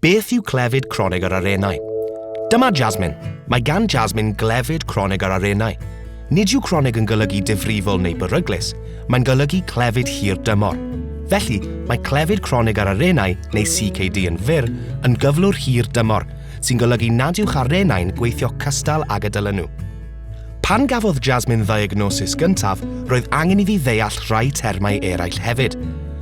Beth yw clefyd cronig yr arennau? Dyma Jasmine. Mae gan Jasmine glefyd cronig yr arennau. Nid yw cronig yn golygu difrifol neu beryglus, mae'n golygu clefyd hir dymor. Felly, mae clefyd cronig yr arennau, neu CKD yn fyr, yn gyflwr hir dymor, sy'n golygu nad yw'ch arennau'n gweithio cystal ag y dylen nhw. Pan gafodd Jasmine ddiagnosis gyntaf, roedd angen iddi ddeall rhai termau eraill hefyd.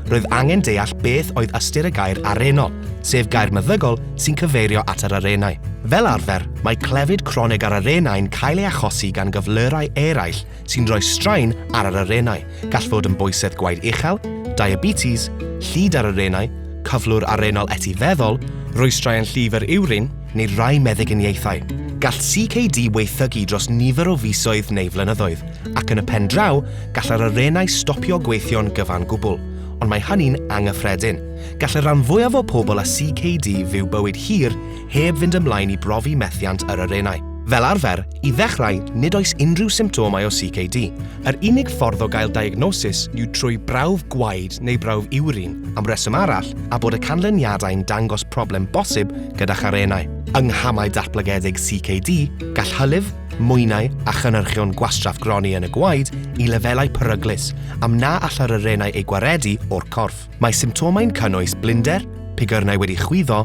Roedd angen deall beth oedd ystyr y gair arennol, sef gair meddygol sy'n cyfeirio at yr arennau. Fel arfer, mae clefyd cronig ar arennau'n cael ei achosi gan gyflyrau eraill sy'n rhoi straen ar yr arennau, gall fod yn bwysedd gwaed uchel, diabetes, llid ar arennau, cyflwr arennol etifeddol, rhwystrau yn llif yr iwrin, neu rai meddyginiaethau. Gall CKD waethygu dros nifer o fisoedd neu flynyddoedd, ac yn y pen draw, gall yr arennau stopio gweithio'n gyfan gwbl, ond mae hynny'n anghyffredin. Gall y rhan fwyaf o pobl â CKD fyw bywyd hir heb fynd ymlaen i brofi methiant yr arennau. Fel arfer, i ddechrau, nid oes unrhyw symptomau o CKD. Yr unig ffordd o gael diagnosis yw trwy brawf gwaed neu brawf iwrin, am reswm arall, a bod y canlyniadau'n dangos problem bosib gyda'ch arennau. Yng nghamau datblygedig CKD, gall hylif, mwynau a chynhyrchion gwastraff gronni yn y gwaed i lefelau peryglus am na all yr arennau eu gwaredu o'r corff. Mae symptomau'n cynnwys blinder, pigyrnau wedi chwyddo,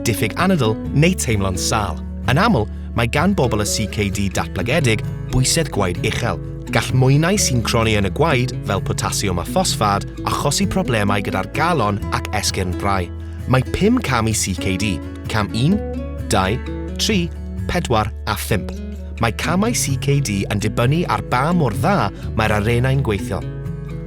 diffyg anadl neu teimlo'n sâl. Yn aml, mae gan bobl y CKD datblygedig bwysedd gwaed uchel. Gall mwynau sy'n cronni yn y gwaed, fel potasiwm a ffosffad, achosi problemau gyda'r galon ac esgyrn brau. Mae pum cam i CKD, cam 1, 2, 3, 4 a 5. Mae camau CKD yn dibynnu ar ba mor dda mae'r arennau'n gweithio.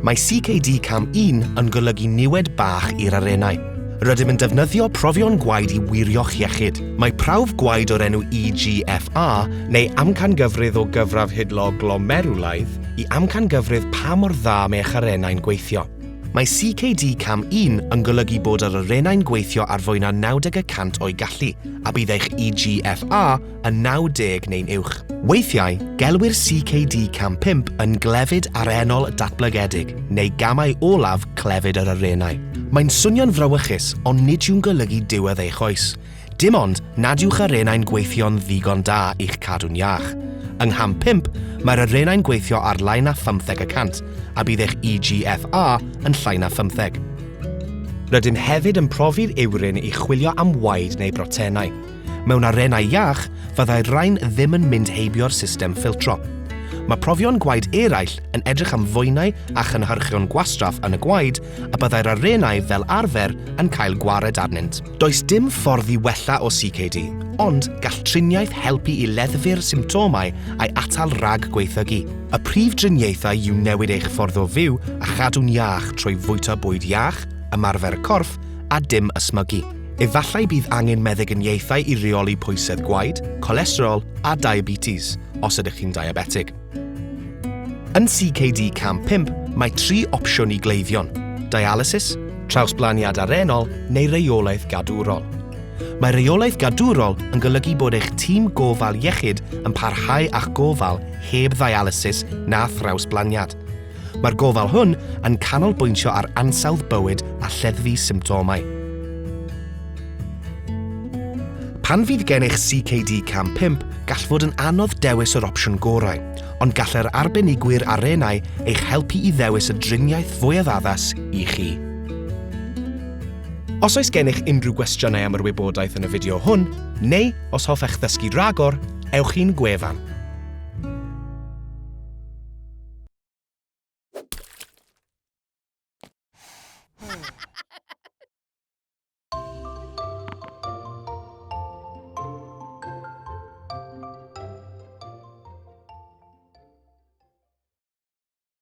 Mae CKD cam 1 yn golygu niwed bach i'r arennau. Rydym yn defnyddio profion gwaed i wirio'ch iechyd. Mae prawf gwaed o'r enw EGFR, neu amcangyfrif o gyfradd hidlo glomerwlaidd, i amcangyfrif pa mor dda mae eich arennau'n gweithio. Mae CKD cam 1 yn golygu bod yr arennau'n gweithio ar fwy na 90 y cant o'u gallu, a bydd eich EGFR yn 90 neu'n uwch. Weithiau, gelwir CKD cam 5 yn glefyd arennol datblygedig, neu gamau olaf clefyd yr arennau. Mae'n swnio'n frawychus, ond nid yw'n golygu diwedd eich oes. Dim ond nad yw'ch arennau'n gweithio'n ddigon da i'ch cadw'n iach. Yng ngham 5, mae'r arennau'n gweithio ar lai na phymtheg y cant, a bydd eich EGFR yn llai na phymtheg. Rydym hefyd yn profi'r iwrin i chwilio am waed neu brotenau. Mewn arennau iach, fyddai'r rhain ddim yn mynd heibio'r system ffiltro. Mae profion gwaed eraill yn edrych am fwynau a chynhyrchion gwastraff yn y gwaed a byddai'r arennau fel arfer yn cael gwared arnynt. Does dim ffordd i wella o CKD, ond gall triniaeth helpu i leddfu'r symptomau a'i atal rhag gwaethygu. Y prif driniaethau yw newid eich ffordd o fyw a chadw'n iach trwy fwyta bwyd iach, ymarfer corff a dim ysmygu. Efallai bydd angen meddyginiaethau i reoli pwysedd gwaed, colesterol a diabetes, os ydych chi'n diabetig. Yn CKD Cam 5, mae tri opsiwn i gleifion, dialysis, trawsblaniad arennol neu reolaeth gadwrol. Mae rheolaeth gadwrol yn golygu bod eich tîm gofal iechyd yn parhau â'ch gofal heb ddialysis na thrawsblaniad. Mae'r gofal hwn yn canolbwyntio ar ansawdd bywyd a lleddfu symptomau. Pan fydd gennych CKD Cam 5, gall fod yn anodd dewis yr opsiwn gorau, ond gall yr arbenigwyr arennau eich helpu i ddewis y driniaeth fwyaf addas i chi. Os oes gennych unrhyw gwestiynau am yr wybodaeth yn y fideo hwn, neu os hoffech ddysgu rhagor, ewch i'n gwefan.